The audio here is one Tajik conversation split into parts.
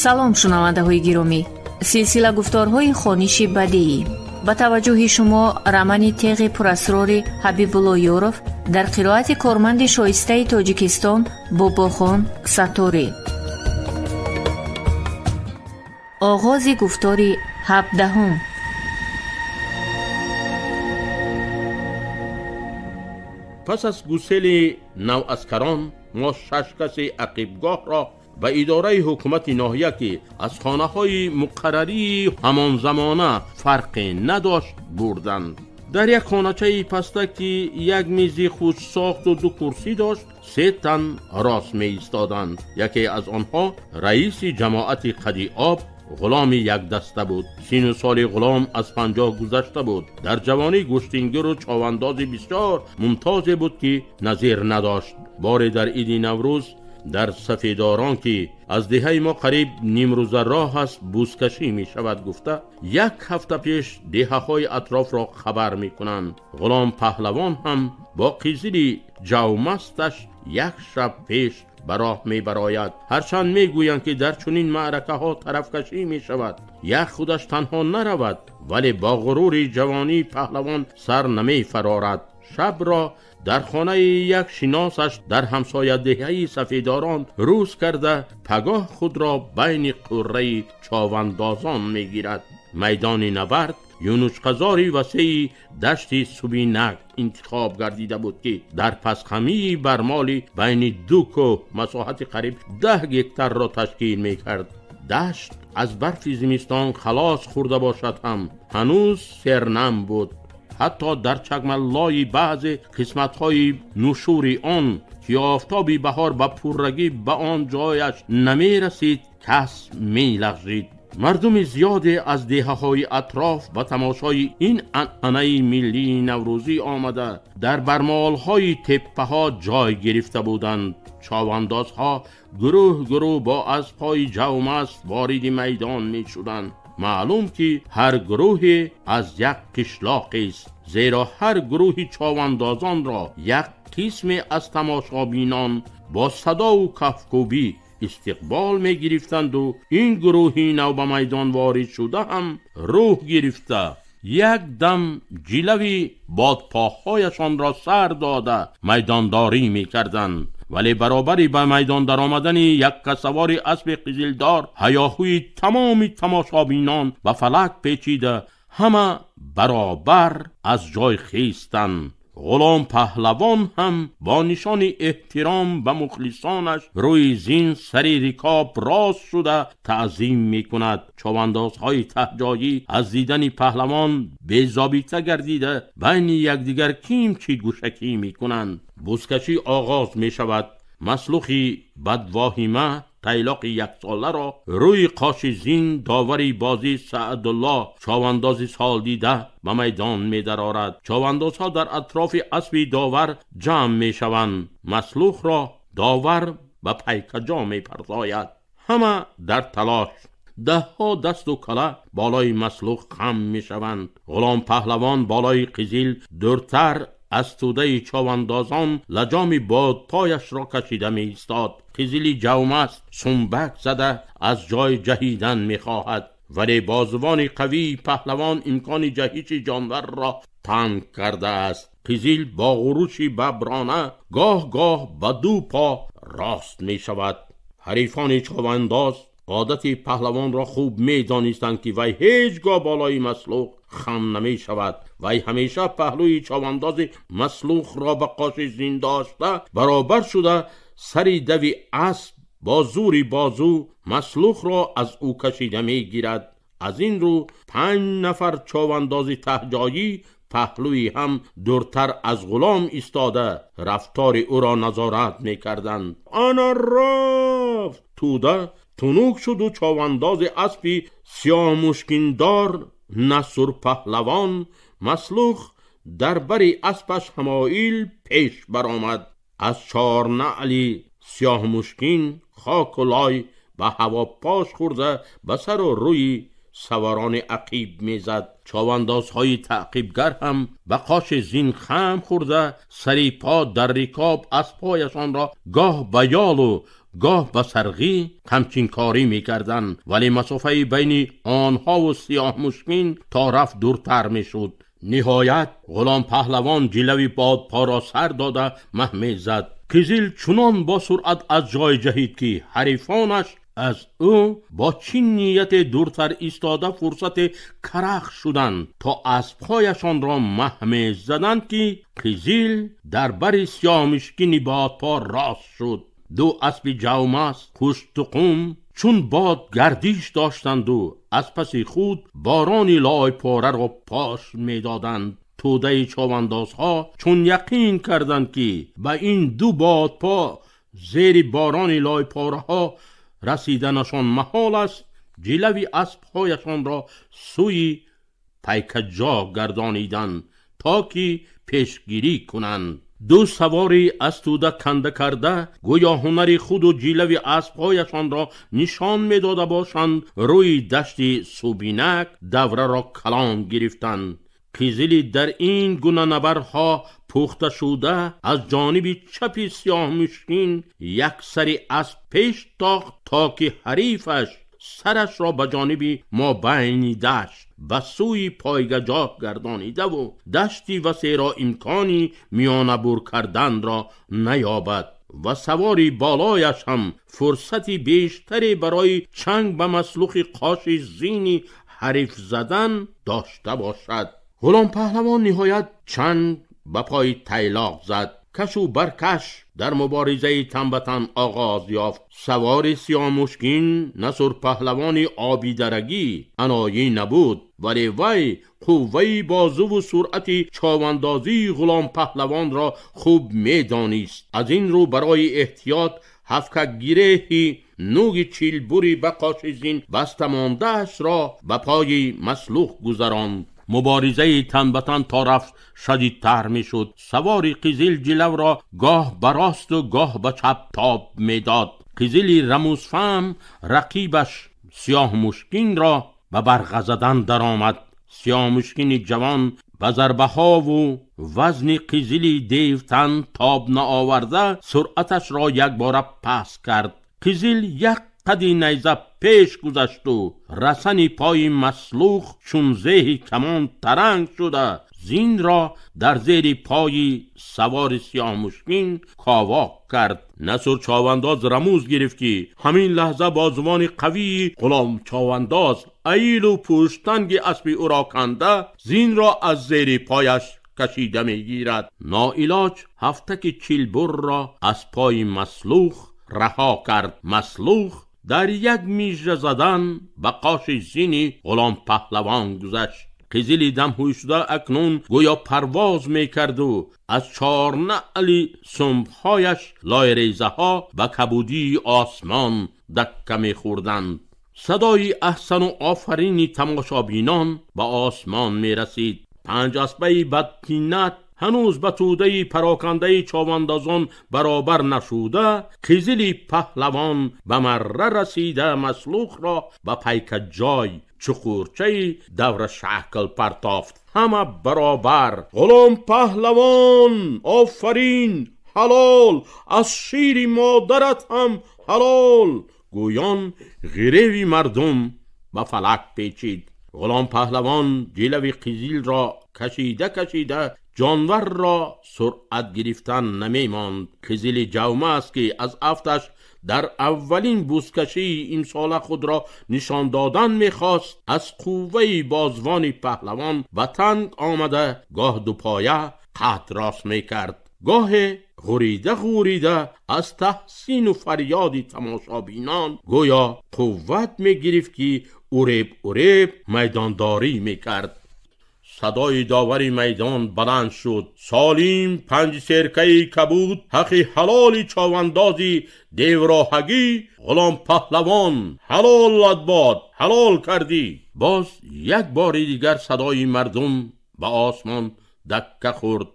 Салом, шунавандаҳои гиромӣ. Силсила гуфторҳои хониши бадеӣ. Ба таваҷҷӯҳи шумо романи теғи пурасрори Ҳабибулло Ёров дар қироати корманди шоистаи Тоҷикистон Бобохон Сатторӣ. Оғози гуфтори ҳабдаҳум. Пас аз гусели наваскарон мо шаш каси ақибгоҳро ба идораи ҳукумати ноҳия, ки аз хонаҳои муқаррарии ҳамон замона фарқе надошт, бурданд. Дар як хоначаи паста, ки як мизи хушсохту ду курсӣ дошт, се тан рост меистоданд. Яке аз онҳо раиси ҷамоати қади об ғуломи якдаста буд. Сину соли ғулом аз 50 гузашта буд. Дар ҷавонӣ гӯштингиру човандози бисёр мумтозе буд, ки назир надошт. Боре дар иди Наврӯз дар Сафедорон, ки аз деҳаи мо қариб нимрӯза роҳ аст, бузкашӣ мешавад гуфта, як ҳафта пеш деҳаҳои атрофро хабар мекунанд. Ғулом паҳлавон ҳам бо қизили ҷавмасташ як шаб пеш ба роҳ мебарояд. Ҳарчанд мегӯянд, ки дар чунин маъракаҳо тарафкашӣ мешавад, як худаш танҳо наравад, вале бо ғурури ҷавонӣ паҳлавон сар намефарорад. Шабро дар хонаи як шиносаш дар ҳамсоядеҳаи Сафедорон рӯз карда, пагоҳ худро байни қурраи човандозон мегирад. Майдони набард юнучқазори васеи дашти Субинак интихоб гардида буд, ки дар пасхамии бармоли байни ду кӯҳ масоҳати қариб 10 гектарро ташкил мекард. Дашт аз барфи зимистон халос хӯрда бошад ҳам ҳанӯз сернам буд. Ҳатто дар чакмаллои баъзе қисматҳои нушури он, ки офтоби баҳор ба пуррагӣ ба он ҷояш намерасид, кас мелағжид. Мардуми зиёде аз деҳаҳои атроф ба тамошои ин анъанаи миллии наврӯзӣ омада, дар бармолҳои теппаҳо ҷой гирифта буданд. Човандозҳо гурӯҳ гурӯҳ бо аспҳои ҷавмаст вориди майдон мешуданд. Маълум ки ҳар гурӯҳе аз як қишлоқест, зеро ҳар гурӯҳи човандозонро як қисме аз тамошобинон бо садову кафкӯбӣ истиқбол мегирифтанду ин гурӯҳи нав ба майдон ворид шуда ҳам рӯҳ гирифта, як дам ҷилави бодпоҳҳояшонро сар дода майдондорӣ мекарданд. Вале баробари ба майдон даромадани яккасавори аспи қизилдор ҳаёҳӯи тамоми тамошобинон ба фалак печида, ҳама баробар аз ҷой хестанд. Ғулом паҳлавон ҳам бо нишони эҳтиром ба мухлисонаш рӯи зин сари рикоб рост шуда таъзим мекунад. Човандозҳои таҳҷоӣ аз дидани паҳлавон безобита гардида байни якдигар кимчи гӯшакӣ мекунанд. Бузкашӣ оғоз мешавад. Маслухи бадвоҳима тайлоқи яксоларо рӯи қоши зин довари бозӣ Саъдулло човандози солдида ба майдон медарорад. Човандозҳо дар атрофи аспи довар ҷамъ мешаванд. Маслухро довар ба пайкаҷо мепартояд. Ҳама дар талош. Даҳҳо дасту кала болои маслух хам мешаванд. Ғулом паҳлавон болои қизил дуртар аз тӯдаи човандозон лаҷоми бодпояшро кашида меистод. Қизили ҷавмаст сумбак зада аз ҷой ҷаҳидан мехоҳад, вале бозувони қавии паҳлавон имкони ҷаҳиши ҷонварро танг кардааст. Қизил бо ғуруши баброна гоҳ-гоҳ ба ду по рост мешавад. Ҳарифони човандоз одати паҳлавонро хуб медонистанд, ки вай ҳеҷ гоҳ болои маслух хам намешавад. Вай ҳамеша паҳлӯи човандози маслухро ба қоши зин дошта баробар шуда, сари дави асп бо зури бозу маслухро аз ӯ кашида мегирад. Аз ин рӯ 5 нафар човандози таҳҷоӣ паҳлӯи ҳам дуртар аз ғулом истода рафтори ӯро назорат мекарданд. Ана рафт! Тӯда тунук шуду човандози аспи сиёмушкиндор Насурпаҳлавон маслух дар бари аспаш ҳамоил пеш баромад. Аз чорнаъли сиёҳмушкин хоку лой ба ҳаво пош хӯрда ба сару рӯи саворони ақиб мезад. Човандозҳои таъқибгар ҳам ба қоши зин хам хӯрда сари по дар рикоб аспҳояшонро гоҳ ба ёлу гоҳ ба сарғӣ ҳамчинкорӣ мекарданд, вале масофаи байни онҳову Сиёҳмушкин то рафт дуртар мешуд. Ниҳоят Ғулом Паҳлавон ҷилави бодпоро сар дода маҳ мезад. Қизил чунон бо суръат аз ҷой ҷаҳид, ки ҳарифонаш аз ӯ бо чӣ нияте дуртар истода фурсате карах шуданд, то аспҳояшонро маҳ мезаданд, ки Қизил дар бари Сиёҳмушкини бодпо рост шуд. Ду аспи ҷавмаст хуштуқум чун бод гардиш доштанду аз паси худ борони лойпораро пош медоданд. Тӯдаи човандозҳо чун яқин карданд, ки ба ин ду бодпо зери борони лойпораҳо расиданашон маҳол аст, ҷилави аспҳояшонро сӯи пайкаҷо гардониданд, то ки пешгирӣ кунанд. Ду савори аз тӯда канда карда, гӯё ҳунари худу ҷилави аспҳояшонро нишон медода бошанд, рӯи дашти Субинак давраро калон гирифтанд. Қизили дар ин гуна набардҳо пухта шуда аз ҷониби чапи Сиёҳмушкин як сари асп пеш тохт, то ки ҳарифаш сарашро ба ҷониби мобайни дашт ба сӯи пойгаҷоҳ гардонидаву дашти васеъро имкони миёнабур карданро наёбад ва савори болояш ҳам фурсати бештаре барои чанг ба маслухи қоши зини ҳариф задан дошта бошад. Ғулом Паҳлавон ниҳоят чанг ба пои тайлоқ зад. Кашу баркаш дар муборизаи тан ба тан оғоз ёфт. Савори Сиёҳмушкин Насур Паҳлавони обидарагӣ аноӣ набуд, вале вай қувваи бозуву суръати човандозии Ғулом Паҳлавонро хуб медонист. Аз ин рӯ барои эҳтиёт ҳафкак гиреҳи нуги чилбури ба қоши зин баста мондаашро ба пои маслух гузаронд. Муборизаи тан ба тан то рафт шадидтар мешуд. Савори Қизил ҷилавро гоҳ ба росту гоҳ ба чап тоб медод. Қизили рамузфаҳм рақибаш Сиёҳмушкинро ба барға задан даромад. Сиёҳмушкини ҷавон ба зарбаҳову вазни Қизили девтан тоб наоварда суръаташро якбора паст кард. Қизил як қади найза пеш гузашту расани пои маслух чун зеҳи камон таранг шуда зинро дар зери пои савори Сиёҳмушкин ковок кард. Насур Човандоз рамуз гирифт, ки ҳамин лаҳза бозувони қавии Ғулом Човандоз аилу пӯштанги аспи ӯро канда зинро аз зери пояш кашида мегирад. Ноилоҷ ҳафтаки чилбурро аз пои маслух раҳо кард. Маслух дар як мижа задан ба қоши зини Ғулом Паҳлавон гузашт. Қизили дамҳӯй шуда акнун гӯё парвоз мекарду аз чорнаъли сумбҳояш лойрезаҳо ба кабудии осмон дакка мехӯрданд. Садои аҳсану офарини тамошобинон ба осмон мерасид. Панҷ аспаи бадтинат ҳанӯз ба тӯдаи парокандаи човандозон баробар нашуда, Қизили Паҳлавон ба марра расида маслухро ба пайкаҷой чуқурчаи даврашакл партофт. Ҳама баробар: Ғулом Паҳлавон, офарин, ҳалол, аз шири модарат ҳам ҳалол, гӯён ғиреви мардум ба фалак печид. Ғулом Паҳлавон ҷилави Қизилро кашида кашида ҷонварро суръат гирифтан намемонд. Қизили ҷавма аст, ки аз афташ дар аввалин бузкашии имсола худро нишон додан мехост, аз қувваи бозвони паҳлавон ба танг омада гоҳ дупоя қад рост мекард, гоҳе ғурида ғурида аз таҳсину фарёди тамошобинон гӯё қувват мегирифт, ки уреб уреб майдондорӣ мекард. Садои довари майдон баланд шуд. Солим панҷ серкаи кабуд ҳаққи ҳалоли човандози девроҳагӣ Ғулом Паҳлавон ҳалолат бод, ҳалол кардӣ. Боз як бори дигар садои мардум ба осмон дакка хӯрд.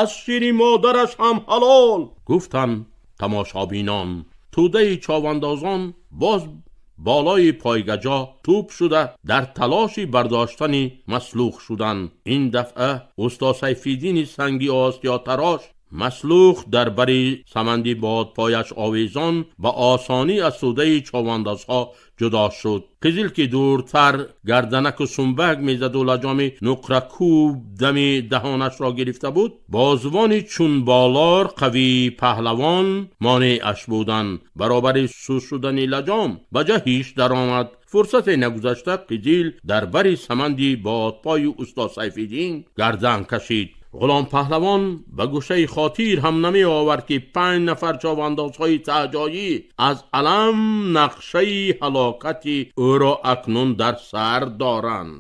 Аз шири модараш ҳам ҳалол, гуфтанд тамошобинон. Тӯдаи човандозон боз болои пойгаҷо тӯп шуда дар талоши бардоштани маслух шуданд. Ин дафъа усто Сайфиддини санги осиётарош Маслух дар бари саманди бодпояш овезон ба осонӣ аз тӯдаи човандозҳо ҷудо шуд. Қизил ки дуртар гарданаку сумбак мезаду лаҷоми нуқракӯб дами даҳонашро гирифта буд, бозувони чун болор қавии паҳлавон монеаш буданд. Баробари сус шудани лаҷом ба ҷаҳиш даромад. Фурсате нагузашта Қизил дар бари саманди бодпои усто Сайфиддин гардан кашид. Ғулом паҳлавон ба гӯшаи хотир ҳам намеовард, ки 5 нафар човандозҳои таҳҷоӣ аз алам нақшаи ҳалокати ӯро акнун дар сар доранд.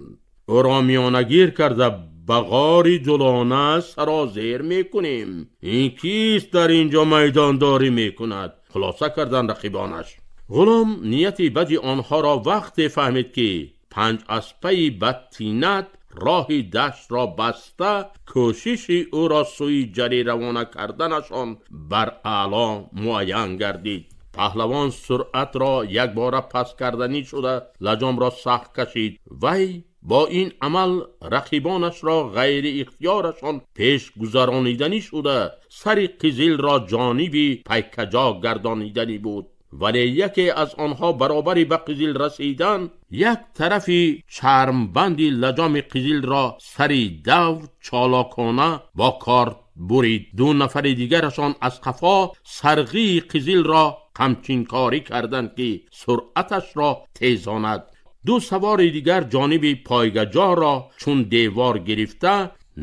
Ӯро миёнагир карда ба ғори дулона сарозер мекунем. Ин кист дар ин ҷо майдондорӣ мекунад? Хулоса карданд рақибонаш. Ғулом нияти бади онҳоро вақте фаҳмид, ки 5 аспаи бадтинат роҳи даштро баста, кӯшиши ӯро сӯи ҷарӣ равона карданашон бар аъло муайян гардид. Паҳлавон суръатро якбора пас карданӣ шуда лаҷомро сахт кашид. Вай бо ин амал рақибонашро ғайриихтиёрашон пеш гузарониданӣ шуда, сари Қизилро ҷониби пайкаҷо гардониданӣ буд. Вале яке аз онҳо баробари ба Қизил расидан, як тарафи чармбанди лаҷоми Қизилро сари дав чолокона бо корд бурид. 2 нафари дигарашон аз қафо сарғии Қизилро қамчинкорӣ карданд, ки суръаташро тезонад. 2 савори дигар ҷониби пойгаҷоҳро чун девор гирифта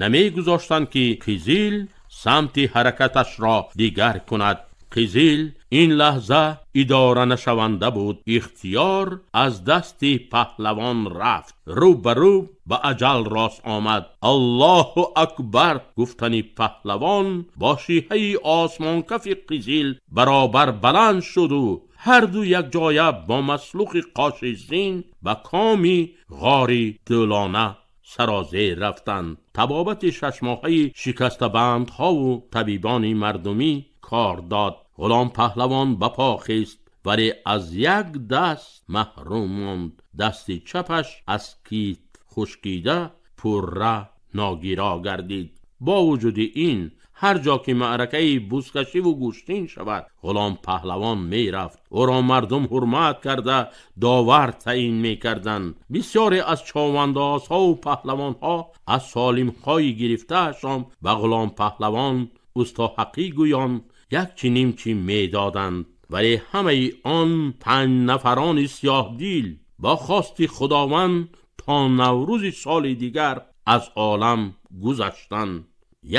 намегузоштанд, ки Қизил самти ҳаракаташро дигар кунад. Қизил ин лаҳза идора нашаванда буд. Ихтиёр аз дасти паҳлавон рафт. Рӯ ба рӯ ба аҷал рост омад. Аллоҳу акбар гуфтани паҳлавон бо шиҳаи осмонкафи Қизил баробар баланд шуду ҳар ду якҷоя бо маслухи қоши зин ба коми ғори дулона сарозер рафтанд. Табобати 6 моҳаи шикастабандҳову табибони мардумӣ кор дод. Ғулом паҳлавон ба по хест, вале аз як даст маҳрум монд. Дасти чапаш аз китф хушкида пурра ногиро гардид. Бо вуҷуди ин ҳар ҷо ки маъракаи бузкашиву гӯштин шавад, Ғулом паҳлавон мерафт. Ӯро мардум ҳурмат карда довар таъин мекарданд. Бисёре аз човандозҳову паҳлавонҳо аз солимҳои гирифтаашон ба Ғулом паҳлавон усто ҳақӣ гӯён якчи нимчи медоданд. Вале ҳамаи он 5 нафарони сиёҳдил бо хости Худованд то Наврӯзи соли дигар аз олам гузаштанд.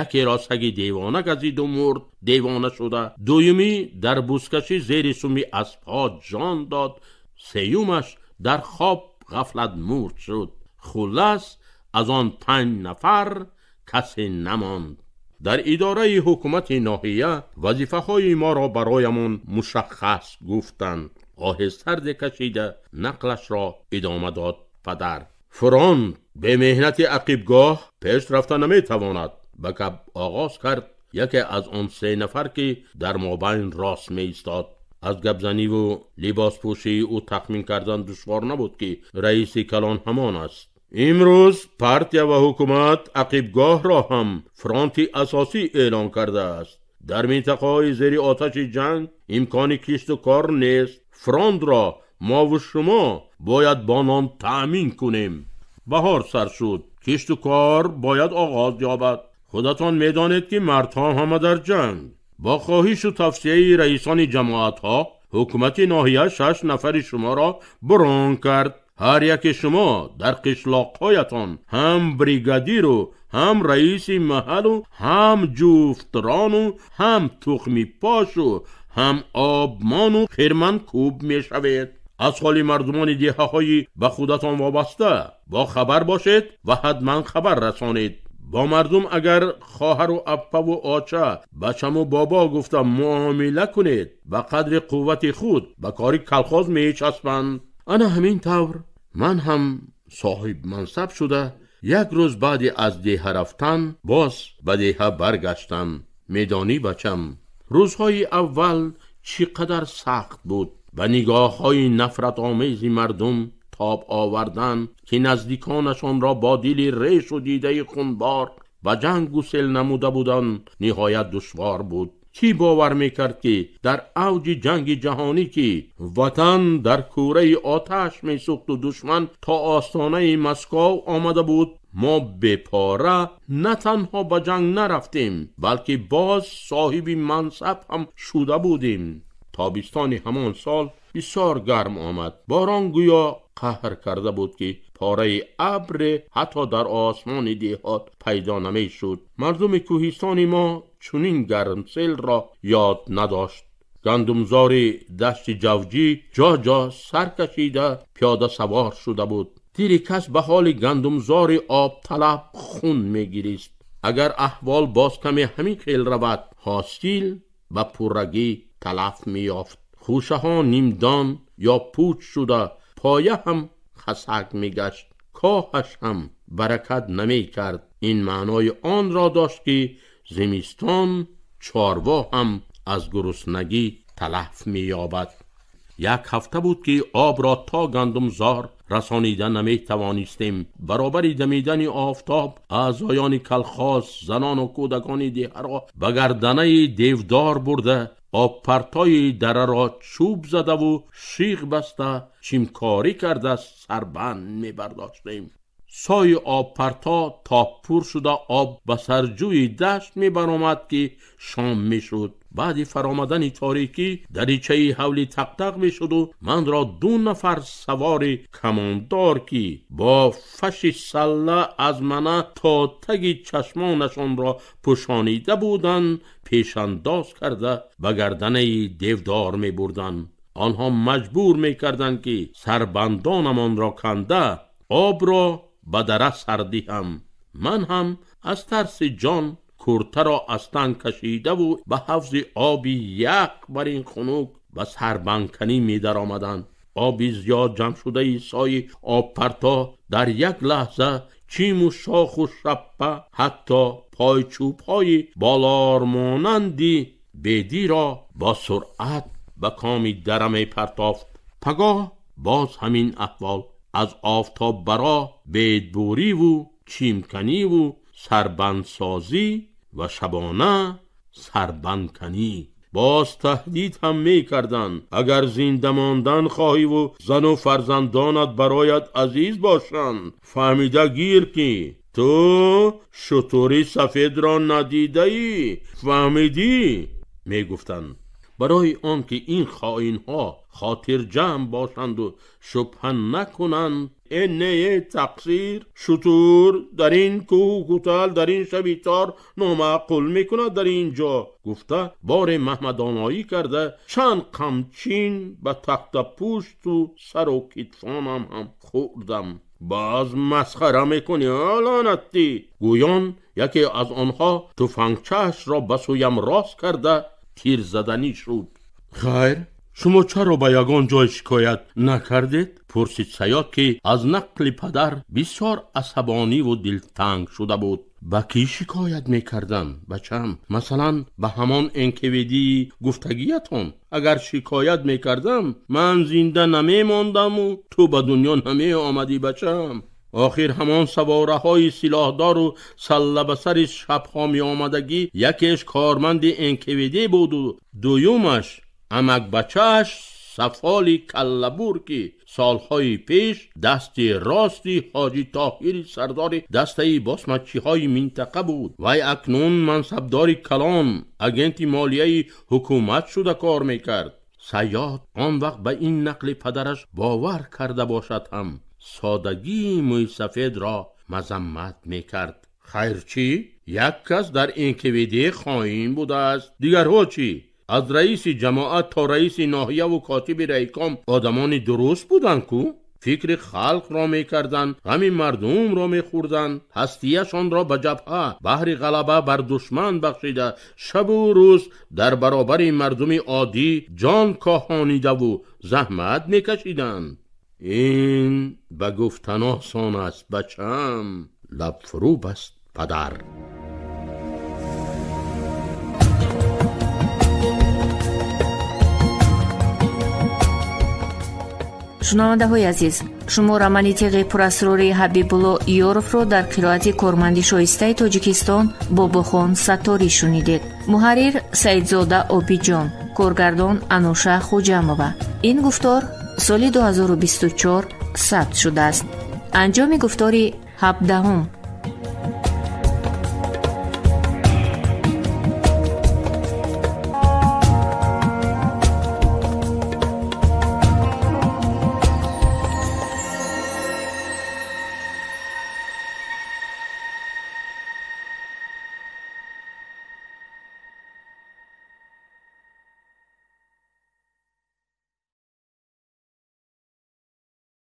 Якеро саги девона газиду мурд, девона шуда. Дуюмӣ дар бузкашӣ зери суми аспҳо ҷон дод. Сеюмаш дар хоб ғафлат мурд шуд. Хуллас, аз он 5 нафар касе намонд. Дар идораи ҳукумати ноҳия вазифаҳои моро бароямон мушаххас гуфтанд. Оҳистарде кашида нақлашро идома дод падар. Фронт бемеҳнати ақибгоҳ пеш рафта наметавонад, ба гап оғоз кард яке аз он 3 нафар, ки дар мобайн рост меистод. Аз гапзаниву либоспӯшии ӯ тахмин кардан душвор набуд, ки раиси калон ҳамон аст. Имрӯз партия ва ҳукумат ақибгоҳро ҳам фронти асосӣ эълон кардааст. Дар минтақаҳои зери оташи ҷанг имкони кишту кор нест. Фронтро мову шумо бояд бо нон таъмин кунем. Баҳор сар шуд, кишту кор бояд оғоз ёбад. Худатон медонед, ки мардҳо ҳама дар ҷанг. Бо хоҳишу тавсияи раисони ҷамоатҳо ҳукумати ноҳия 6 нафари шуморо бурон кард. Ҳар яке шумо дар қишлоқҳоятон ҳам бригадиру, ҳам раиси маҳалу, ҳам ҷуфтрону, ҳам тухмипошу, ҳам обмону хирманкӯб мешавед. Аз ҳоли мардумони деҳаҳои ба худатон вобаста бо хабар бошед ва ҳатман хабар расонед. Бо мардум агар хоҳару аппаву оча, бачаму бобо гуфта муомила кунед, ба қадри қуввати худ ба кори колхоз мечаспанд. Ана ҳамин тавр ман ҳам соҳибмансаб шуда, як рӯз баъди аз деҳа рафтан боз ба деҳа баргаштам. Медонӣ, бачам, рӯзҳои аввал чӣ қадар сахт буд ба нигоҳҳои нафратомези мардум тоб овардан, ки наздиконашонро бо дили решу дидаи хунбор ба ҷанг гусел намуда буданд, ниҳоят душвор буд. Кӣ бовар мекард, ки дар авҷи ҷанги ҷаҳонӣ, ки ватан дар кӯраи оташ месӯхту душман то остонаи Москов омада буд, мо бепора на танҳо ба ҷанг нарафтем, балки боз соҳиби мансаб ҳам шуда будем. Тобистони ҳамон сол бисёр гарм омад. Борон гӯё қаҳр карда буд, ки пораи абре ҳатто дар осмони деҳот пайдо намешуд. Мардуми кӯҳистони мо чунин гармселро ёд надошт. Гандумзори дашти ҷавҷӣ ҷо-ҷо сар кашида пиёда савор шуда буд. Дили кас ба ҳоли гандумзори обталаб хун мегирист. Агар аҳвол боз каме ҳамин хел равад, ҳосил ба пуррагӣ талаф меёфт. Хӯшаҳо нимдон ё пуч шуда, поя ҳам хасак мегашт, коҳаш ҳам баракат намекард. Ин маънои онро дошт, ки зимистон чорво ҳам аз гуруснагӣ талаф меёбад. Як ҳафта буд, ки обро то гандумзор расонида наметавонистем. Баробари дамидани офтоб аъзоёни калхоз, занону кӯдакони деҳаро ба гарданаи девдор бурда, обпартои дараро чӯб задаву шиғ баста чимкорӣ карда сарбанд мебардоштем. Сои обпарто то пур шуда об ба сарҷӯи дашт мебаромад, ки шом мешуд. Баъди фаромадани торикӣ даричаи ҳавли тақтақ мешуду манро ду нафар савори камондор, ки бо фаши салла аз мана то таги чашмонашонро пӯшонида буданд, пешандоз карда ба гарданаи девдор мебурданд. Онҳо маҷбур мекарданд, ки сарбандонамонро канда обро ба дара сар диҳам. Ман ҳам аз тарси ҷон куртаро аз тан кашидаву ба ҳавзи оби ях бар ин хунук ба сарбандканӣ медаромаданд. Оби зиёд ҷамъшудаи сои обпарто дар як лаҳза чиму шоху шаппа, ҳатто пойчӯбҳои болормонанди бедиро бо суръат ба коми дара мепартофт. Пагоҳ боз ҳамин аҳвол: аз офтоб баро бедбуриву чимканиву сарбандсозӣ ва шабона сарбандканӣ. Боз таҳдид ҳам мекарданд: агар зинда мондан хоҳиву зану фарзандонат бароят азиз бошанд, фаҳмида гир, ки ту шутури сафедро надидаӣ. Фаҳмидӣ? Мегуфтанд. Барои он ки ин хоинҳо хотирҷамъ бошанду шубҳа накунанд, э не, тақсир, шутур дар ин кӯҳу кӯтал дар ин шаби тор номаъқул мекунад дар ин ҷо, гуфта боре маҳмадоноӣ карда чанд қамчин ба тахтапӯшту сару китфонам ҳам хӯрдам. Боз масхара мекунӣ, лоънатӣ! Гӯён яке аз онҳо туфангчаашро ба сӯям рост карда тир заданӣ шуд. Хайр, шумо чаро ба ягон ҷой шикоят накардед? Пурсид Саёд, ки аз нақли падар бисёр асабониву дилтанг шуда буд. Ба кӣ шикоят мекардам, бачам? Масалан, ба ҳамон НКВДи гуфтагиятон? Агар шикоят мекардам, ман зинда намемондаму ту ба дунё намеомадӣ, бачам. Охир ҳамон савораҳои силоҳдору саллабасари шабҳо меомадагӣ якеш корманди НКВД буду дуюмаш амакбачааш Сафоли Каллабур, ки солҳои пеш дасти рости ҳоҷи Тоҳири сардори дастаи босмачиҳои минтақа буд. Вай акнун мансабдори калон, агенти молияи ҳукумат шуда кор мекард. Саёд он вақт ба ин нақли падараш бовар карда бошад ҳам, содагии мӯйсафедро мазаммат мекард. Хайр чӣ? Як кас дар НКВД хоин будааст, дигарҳо чӣ? Аз раиси ҷамоат то раиси ноҳияву котиби райком одамони дуруст буданд ку? Фикри халқро мекарданд, ғами мардумро мехӯрданд, ҳастияшонро ба ҷабҳа баҳри ғалаба бар душман бахшида, шабу рӯз дар баробари мардуми оддӣ ҷон коҳонидаву заҳмат мекашиданд. Ин ба гуфтан осон аст, бачам, лаб фурӯ баст падар. Шунавандаҳои азиз, шумо романи Теғи пурасрори Ҳабибулло Ёровро дар қироати корманди шоистаи Тоҷикистон Бобохон Сатторӣ шунидед. Муҳаррир Саидзода Обиҷон, коргардон Ануша Хуҷамова. Ин гуфтор соли 2024 сабт шудааст. Анҷоми гуфтори 17-ум.